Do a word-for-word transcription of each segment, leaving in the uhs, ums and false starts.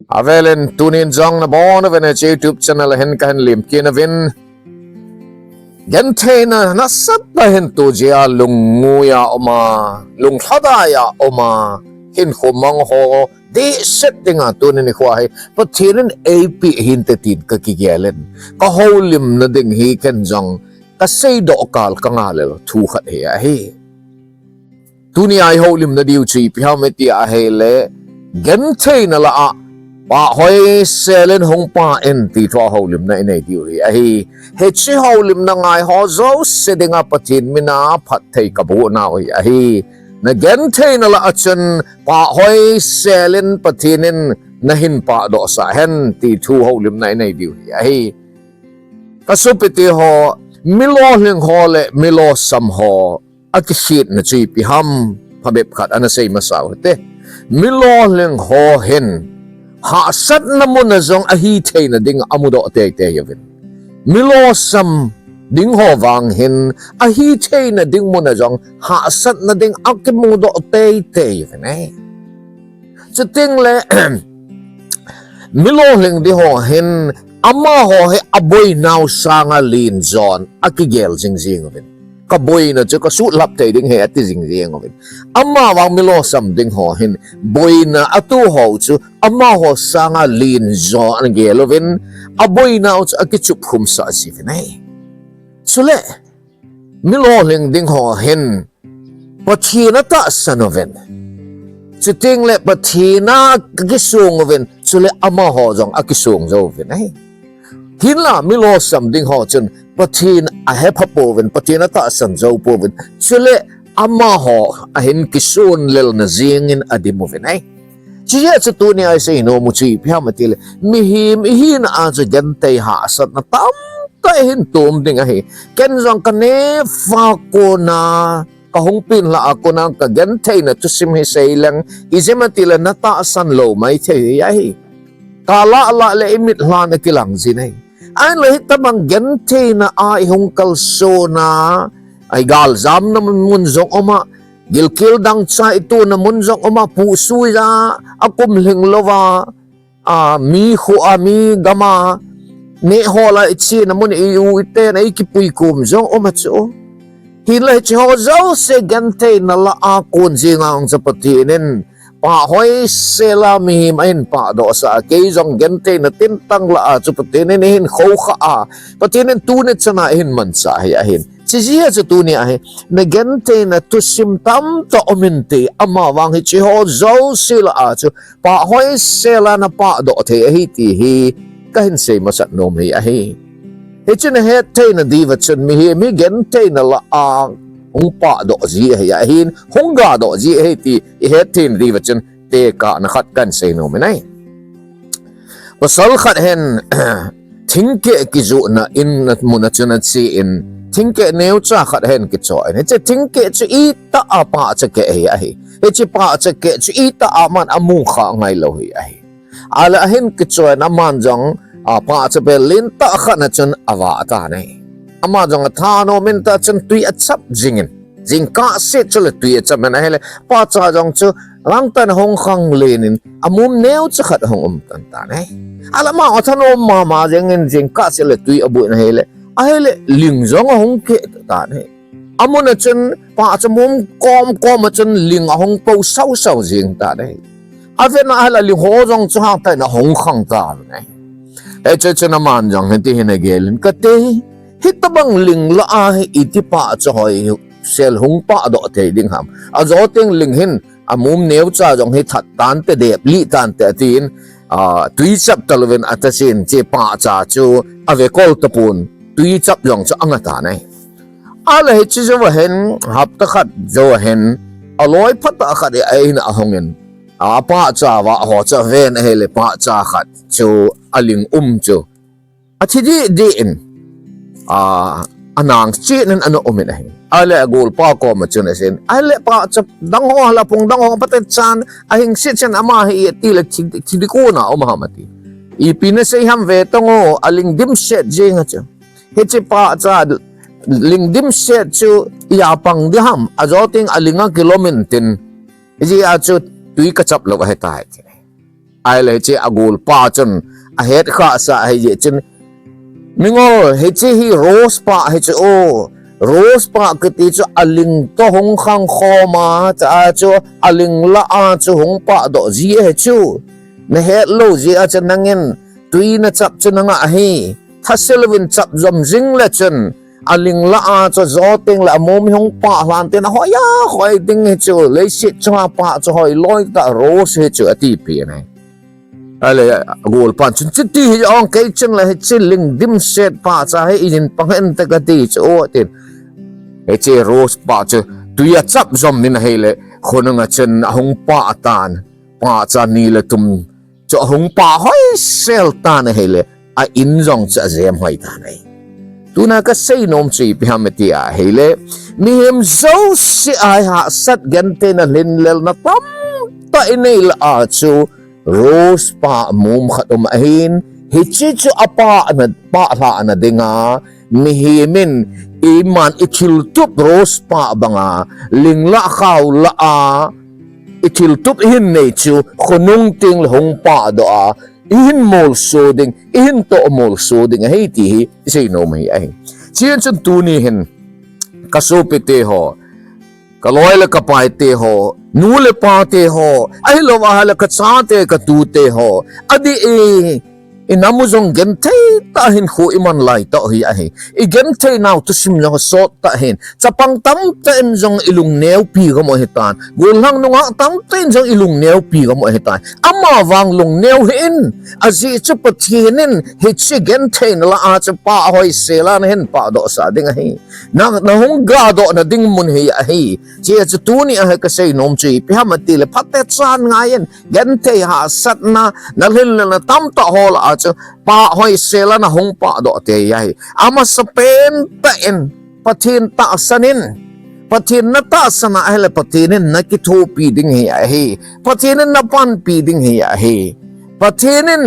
Avelin tunin jong nabonchauvin hiche YouTube channel a hin kahin lemkit nauvin. Gentheina nasatah in tujia lungngui a um a, lunglhadai a um a, hinkho mang ho dehset dinga tunin nikho hi Pathen in eipeh hinte tin kakigel in, kahoulimna ding hi ken jong kaseidoh kal kangah lel thu khat hi ahi. Tunia ihoulimna diu chu ipi ham iti ahile, gentheina lah a pahhoi selin hung pah in ti thu a houlimna inei diu hi ahi. Hiche houlimna ngai ho jouse dinga Pathen mina phatthei kaboh nau hi ahi. Nagentheina lah a chun pahhoi selin Pathen in nahin pahdoh sah hen ti thu houlimna inei diu hi ahi. Kasopite ho, milolhing ho le milosam ho akikhetna chu ipi ham, phabep khat ana sei masa u hite. Milolhing ho hin hahsatna muna jong ahitheina ding amudoh teitei uvin, milosam ding ho vang hin ahitheina ding muna jong hahsatna ding akimudoh teitei uvin ahi. Chuteng le milolhing ding ho hin amaho hi aboinau sanga lenjon akigel jingjing uvin, kaboina chu kasuhlhap thei ding ahi ati jingjing uvin. Amavang milosam ding ho hin boina atoh ho chu amaho sanga lenjon agel uvin, aboinau chu akichupkhum sah jiuvin ahi. Chule milolhing ding ho hin Pathen atahsan uvin, chuteng le Pathen a akisong uvin, chule amaho jong akisong jou uvin ahi. Hinla milosam ding ho chun Pathen ahepha pouvin, Pathen atahsan jou pouvin, chule amaho ahin kisonlelna jengin adim uvin ahi. Chujeh chun tunia isei nom u chu ipi ham itile, mihem ihina a chu genthei hahsatna tamtah ihin tom ding ahi. Ken jong kanepha kona, kahung penlha a kona kagentheina thusim hi seileng, ijeh ham itile natahsan lou maithei hi ahi. Kalah lah le imit lhan akilang jin ahi. Ahinla hitobang gentheina a ihung kalsona, igaljamna mun jong um a, gilkel dangchai itona mun jong um a, pusuija akum lhing louva, a, mi kho a, mi gam a, nehhol a ichena mun i-u iten a ikipui kom jong um a chu. Hinla hiche ho jouse gentheina lah a kon jenga hung chu Pathen in pahhoi sela mihem ahin pahdoh sah a, kei jong gentheina tintang lah a chu Pathen in eihin khoukhah a, Pathen in tuni chana eihin manchah hi ahin. Chujeh chun tunia hi nagentheina thusim tamtah um inte, amavang hiche ho jouse lah a chu pahhoi sela napahdoh thei ahi ti hi kahin sei masat nom hi ahi. Hichu nahet theina diuva chun mihem hi gentheina lah a hung pahdoh ji ahi, ahin hung gadoh ji ahi ti ihet theina diuva chun tekahna khat kahin sei nom in ahi. Pasal khat hin thingkeh kijohna in mun a chun achen, thingkeh neocha khat ahin kichoi in, hiche thingkeh chu itah a pahcha keh hi ahi. Hiche pahcha keh chu itah a aman amu kha ngailou hi ahi. Ahile ahin kichoi in aman jong, a, pahcha bel lentah khat na chun avah tan ahi. Ama jong athanom in tah chun tui achap jingin, jingkah seh chule tui achap in ahile, pahcha jong chu langtah in ahung khang len in, amum neocha khat ahung um tan tan ahi. Ahile ama athanom mama jengin jingkah seh le tui aboh in ahile, ahile ling jong ahung keh tan ahi. Amun a chun pahcha mum komkom a chun ling ahung po sausau jing tan ahi. Avet na ahile ling ho jong chu hangtah in ahung khang tan ahi. Hiche chun aman jong hiti hin agel in, kate, hitobang ling lah a hi iti pahcha hoi sel hung pahdoh thei ding ham? Ajo teng ling hin amum neocha jong hi that tante, dep lih tante atin, a, tui chap talouvin atachen, hiche pahcha chu avekol tapon, tui chap jong chu anga tan ahi. Ahile hiche jouva hin, hapta khat jouva hin, aloi phatah khat hi ahin ahungin, a, pahcha vah ho chu aven ahile pahcha khat chu aling um chu athi deh deh in, a, anang chen in ana um in ahi. Ahile agolpa koma chun achen, ahile pahcha dang ho, hala phung dang ho phaten chan ahing set chen ama hi iti le thi, thi ding kona um ham ati. Ipi nasei ham ve tang o, aling dimset jeng a chu. Hiche pahcha ling dimset chu ia pang ding ham, ajo teng aling akilom in tin, hijeh a chu tui kachap lou ahitai ti. Ahile hiche agolpa chun ahet khah sa ahi jeh chun, mingol, hiche hi rose pah hichu o, rose pah kiti chu aling toh hung khang khom a, cha chu aling lah a chu hung pah doh ji ahi chu. Nahet lou jeh a chu nangin tui nachap chu nangah ahi. Thase louvin chap jom jing le chun, aling lah a chu jo teng le amom hi hung pah lhan tin ahoi a hoi ding hichu, leiset chunga pah chu hoi loi tah rose hichu atipeh in ahi. Ahile agolpan chun, chuti hi ong, kei chun le hiche ling dimset pah cha hi ijin pang hen te kati chu o, tin. Hiche rose pah chu tui a chap jom in ahile, khonunga chun ahung pah tan, pah cha ni le thum chu ahung pah hoisel tan ahile, a in jong chu ajem hoi tan ahi. Tuna kasei nom chu ipi ham iti ahile, mihem jouse a hi hahsat gentheina lhinlelna tamtah inei lah a chu rose pah mom khat um ahin, hiche chu apah na, pah lhahna dinga mihem in iman ithiltup rose pah banga ling lah khao lah a ithiltup ihin nei chu khonung teng le hung pah doh a, ihin molso ding, ihin toh molso ding ahi ti hi isei nom ahi ahi. Chuin chun tuni hin kasopite ho, kaloi le kapaite ho, nu le pate ho, ahilou ahile kachate katute ho, adih e, inam u jong genthei tah hinkho iman lai tah hi ahi. Igenthei nau thusim jong asot tah hin, chapang tamtah in jong ilung neopi gam u ahitan, gollhang nungah tamtah in jong ilung neopi gam u ahitan. Amavang lung neo hih in, ajeh chu Pathen in hiche gentheina lah a chu pah hoisel a nahin pah doh sah ding ahi. Na, nahung ga doh na ding mun hi ahi. Chuin chu tuni a hi kasei nom chu ipi ham iti le, phatechan ngai in, genthei hahsatna, nalhinlelna tamtah ho lah a chu pah hoisel a nahung pah doh te ahi. Amasapen tah in Pathen tahsan in, Pathen natahsan a ahile Pathen in nakithopi ding hi ahi. Pathen in napanpi ding hi ahi. Pathen in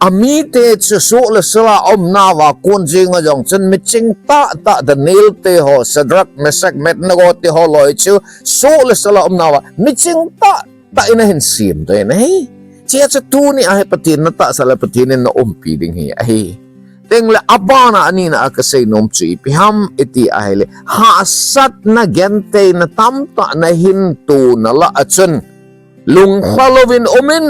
amite chu soh le sel a umnauva kon jenga jong chun miching tahtah Daniel te ho, Shadrach, Meshach, Abednego te ho loi chu soh le sel a umnauva miching tahtah in ahin semdoh in ahi. Chuin chu tuni a hi Pathen natahsan le Pathen in naumpi ding hi ahi. Tengle abana anina a kasei nom chu ipi ham iti ahile, hahsatna gentheina tamtah nahin tona lah a chun lunglha louvin um in,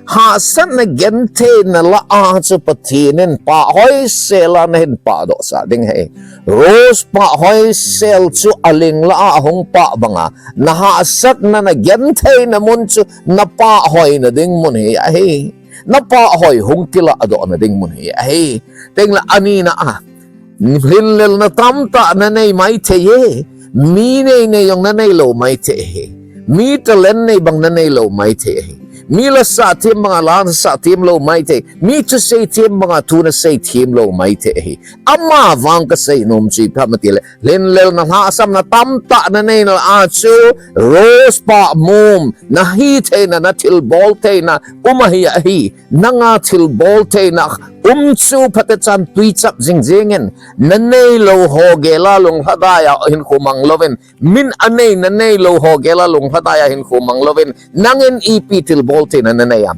hahsatna gentheina lah a chu Pathen in pah hoisel a nahin pah doh sah ding ahi. Rose pah hoisel chu aling lah a ahung pah banga, nahahsatna, nagentheina mun chu napah hoina ding mun hi ahi. Napah hoi hung kilah doh na ding mun hi ahi. Tengle anina a, lhinlelna tamtah nanei maithei e. Mi neinei jong nanei lou maithei ahi. Mi talent nei bang nanei lou maithei ahi. Mi lasah them banga la nasah them lou maithei. Mi thusei them banga thu nasei them lou maithei ahi. Amavang kasei nom chu ipi ham iti le, lhinlelna lhahsamna tamtah nanei na lah a chu rose pah mom, nahitheina, nathilbol theina um ahi ahi. Nanga thilbol theina um chu phatechan tui chap jingjing in, nanei lou ho gel a lunglhadai a hinkho mang louvin, min anei nanei lou ho gel a lunglhadai a hinkho mang louvin, nangin ipi thilbol theina nanei am?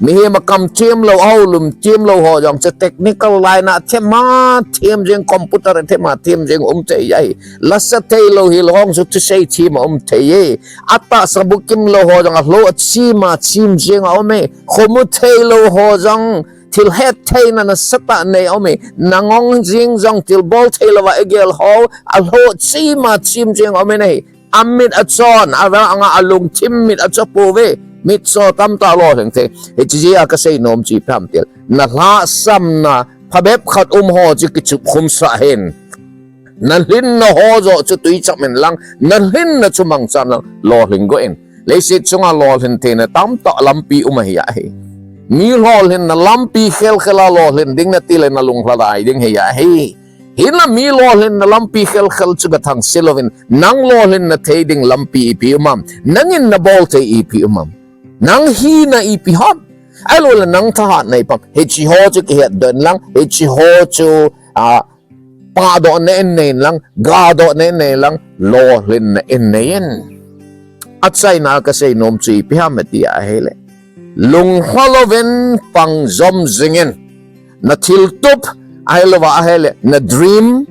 Mihem a kam them lou, ahou lum them lou ho jong chu technical line a them a them jeng, computer a them a them jeng um thei ahi. Lasa thei lou hilou ho chu thusei them a um thei e. Atahsa bukim lou ho jong alhoh chim a chim jeng a um e. Khomu thei lou ho jong thil hettheina nasatah nei a um e. Nangong jing jong thilbol thei louva igel ho alhoh chim a chim jeng a um e ahi. Amit achon, avel anga alungthim mit acho pouve. Mitcho tamtah lolhing thei. Hiche jeh a kasei nom chu ipi ham itile, nalhahsamna phabep khat um ho chu kichupkhum sah in. Nalhinna ho joh chu tui chap in lang, nalhinna chu mangchan lang, lolhing go in. Leiset chunga lolhin theina tamtah lampi um ahi ahi. Mi lolhinna lampi khelkhel a lolhin ding natile nalunglhadai ding hi ahi. Hinla mi lolhinna lampi khelkhel chu gathangse louvin, nang lolhinna thei ding lampi ipi um am? Nangin nabol thei ipi um am? Nang hina ipi ham? Ahilouleh nang thahatna ipi ham? Hiche ho chu kihetdoh in lang, hiche ho chu, a, pahdohna in nei in lang, gadohna in nei in lang, lolhinna in nei in. Achaina a kasei nom chu ipi ham iti ahile, Lunglha louvin pang jom jingin. Na thiltup, ahilouva ahile, na dream,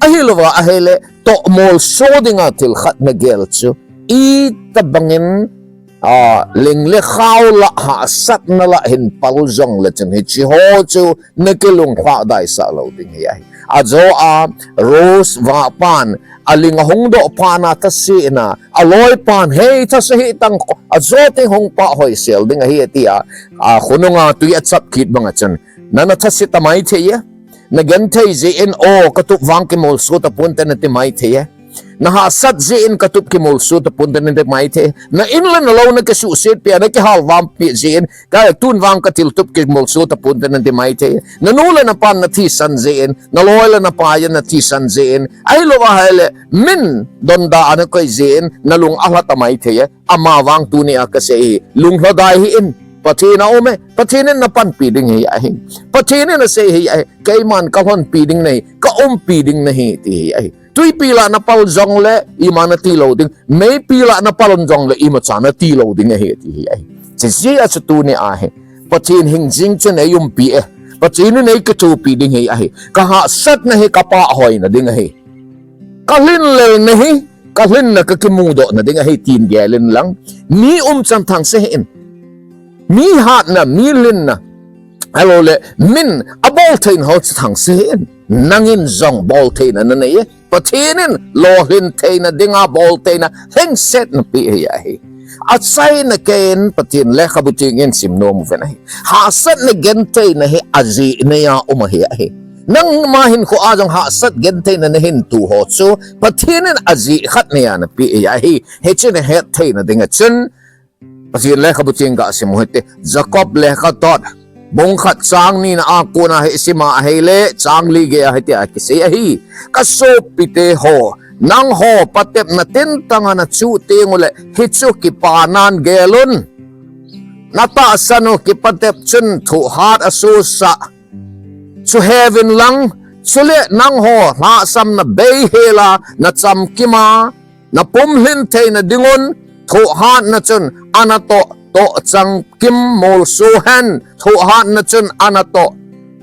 ahilouva ahile, tohmolso dinga thil khat na gel chu. Itobangin, a, ling le khao lah hahsatna lah hin pal jongle chun hiche ho chu na kilunglhah daisah lou ding hi ahi. Ajo a, Rose vahpan, aling ahung doh phat na thase in a, aloipan, hei thase hih tang, ajo teng hung pah hoisel ding ahi tia, a, khonunga tui achap kit banga chun. Nana thase ta maithei e. Na genthei jeh in, o, katup vang kimolso tapon te nati maithei e. Na hahsat jeh in katup kimolso tapon te nati maithei e. Na in le na lou na kisuhset peh a, na kihalvam peh jeh in, ka tun vang kathiltup kimolso tapon te nati maithei e. Na nu le na pan na thisan jeh in, na loi le na pai a na thisan jeh in, ahilouva ahile, min donda ana koi jeh in, na lung alha ta maithei e. Amavang tunia kasei hi, lunglha dai hih in, Pathen aume, Pathen in na panpi ding hi ahi. Pathen in asei hi ahi, keiman kalhonpi ding nahi, kaumpi ding nahi, ti hi ahi. Twipi lah na pal jongle, ima nati lou ding, meipi lah na pal jongle, imacha nati lou ding ahi, ti hi ahi. Hiche jeh a chu tunia hi, Pathen hing jing chun eiumpi e, Pathen in eikithopi ding hi ahi. Kahahsatna hi kapah hoina ding ahi. Kalhinlelna hi, kalhinna kakimudohna ding ahi tin gel in lang. Mi umchan thangse hih in. Mi hatna, mi lhinna. Ahilouleh, min abol theina ho chu thangse hih in. Nangin jong bol theina nanei e. Pathen in lolhin theina dinga bol theina lhingset napeh hi ahi. Achaina keiin Pathen lekhabu theng in sim nom uvin ahi. Hahsatna gentheina hi ajeh neiya um ahi ahi. Nangma hinkhoa jong hahsat gentheina nahin toh ho chu Pathen in ajeh khat neiya napeh hi ahi. Hiche nahet theina dinga chun Pathen lekhabu theng gasim u hite. Jakob lekhathot bung khat chang nina a kona hi sima ahile chang li geiya hitia kisei ahi. Kasopite ho, nangho patepna tintanga nachuh tenguleh hichu kipanan gelun. Natahsan u kipatep chun thohhat asosah chu heuvin lang, chule nangho lhahsamna beihela nachamkima napumlhin theina dingun thohhatna chun anatoh, tohchamkim molso hen, thohhatna chun anatoh,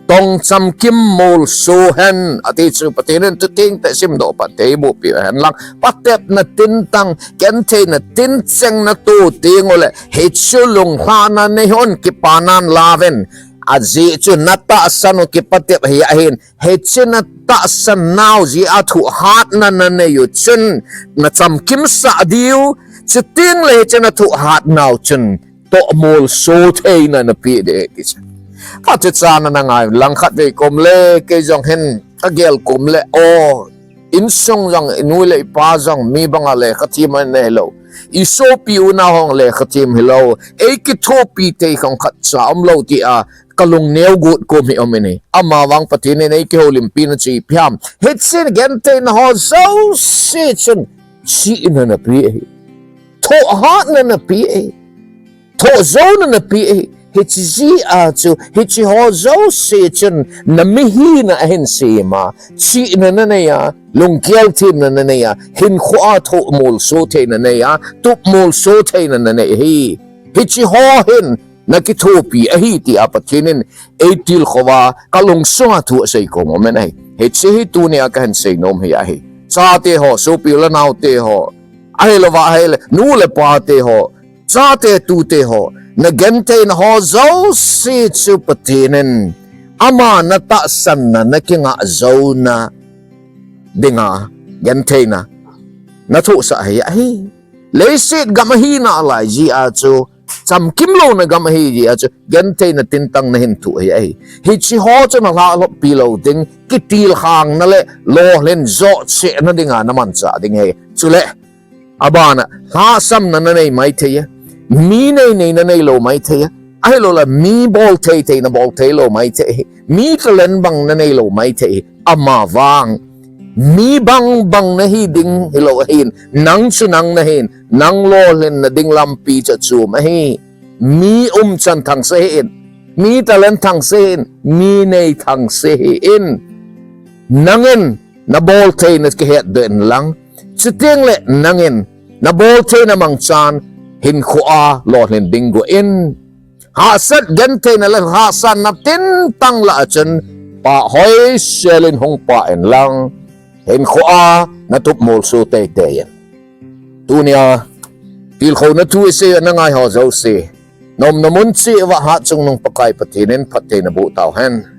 tongchamkim molso hen, ati chu Pathen in thutheng tah simdoh phat thei boh peh hen lang, patepna tintang, gentheina tincheng natoh tenguleh hichu lunglhahna neihon kipanan lauvin, ajeh chu natahsan u kipatep hi ahin, hiche natahsan nau jeh a thohhatna nanei u chun nachamkimsah diu, chutengle hiche nathohhat nau chun tohmolso theina napeh ding ahi ti chu. Kati chan ana ngai langkhat vei komle, kei jong hin kagel komle, o, insung jong, inu le ipa jong mi banga lekhathem ana hilou. Isopi unau hon lekhathem hilou. Eikithopi thei khong khatcha umlou tia kalungneo got kom hi um in ahi. Amavang Pathen in eikihoulimpina chu ipi ham. Hiche gentheina ho jouse chun chihna napeh ahi. Thohhatna napeh ahi. Thohjouna napeh ahi. Hiche jeh a chu, hiche ho jouse chun namihina ahin sema, chihna naneiya, lunggel themna naneiya, hinkhoa thohmolso theina neiya, tupmolso theina nanei ahi. Hiche ho hin nakithopi ahi tia Pathen in eitilkhouva kalungsunga thu asei kom um in ahi. Hiche hi tunia kahin seinom hi ahi. Chate ho, sopi u le naote ho, ahilouva ahile nu le pate ho, chate tute ho, nagentheina ho jouse chu Pathen in ama natahsanna nakingah jouna dinga gentheina nathohsah hi ahi. Leiset gam ahi nalai jeh a chu, chamkimlouna gam ahi jeh a chu, gentheina tintang nahin thoh hi ahi. Hiche ho chu nalhah lhoppi lou ding, kitilkhouna le lolhin jochehna dinga namanchah ding ahi. Chule abana lhahsamna nanei maithei e. Mi neinei naneilou maithei e. Ahilouleh mi bolthei thei nabolthei lou maithei e. Mi talent bang naneilou maithei e. Amavang mi bangbang nahi ding hilou ahin, nang chu nang nahin, nang lolhinna ding lampi chu achom ahi. Mi umchan thangse hih in, mi talent thangse hih in, mi nei thangse hih in, nangin naboltheina kihetdoh in lang, chutengle nangin naboltheina mangchan hinkhoa lolhin ding gon. Hahsat gentheina le hahsatna tintang lah a chun pahhoi selin hung pah in lang, hinkhoa natup molso teitei in. Tunia tilkhouna thu isei u ana ngai ho jouse, na umna mun cheh uva Hatchungnung Pakai Pathen in phattheina boh tauhen.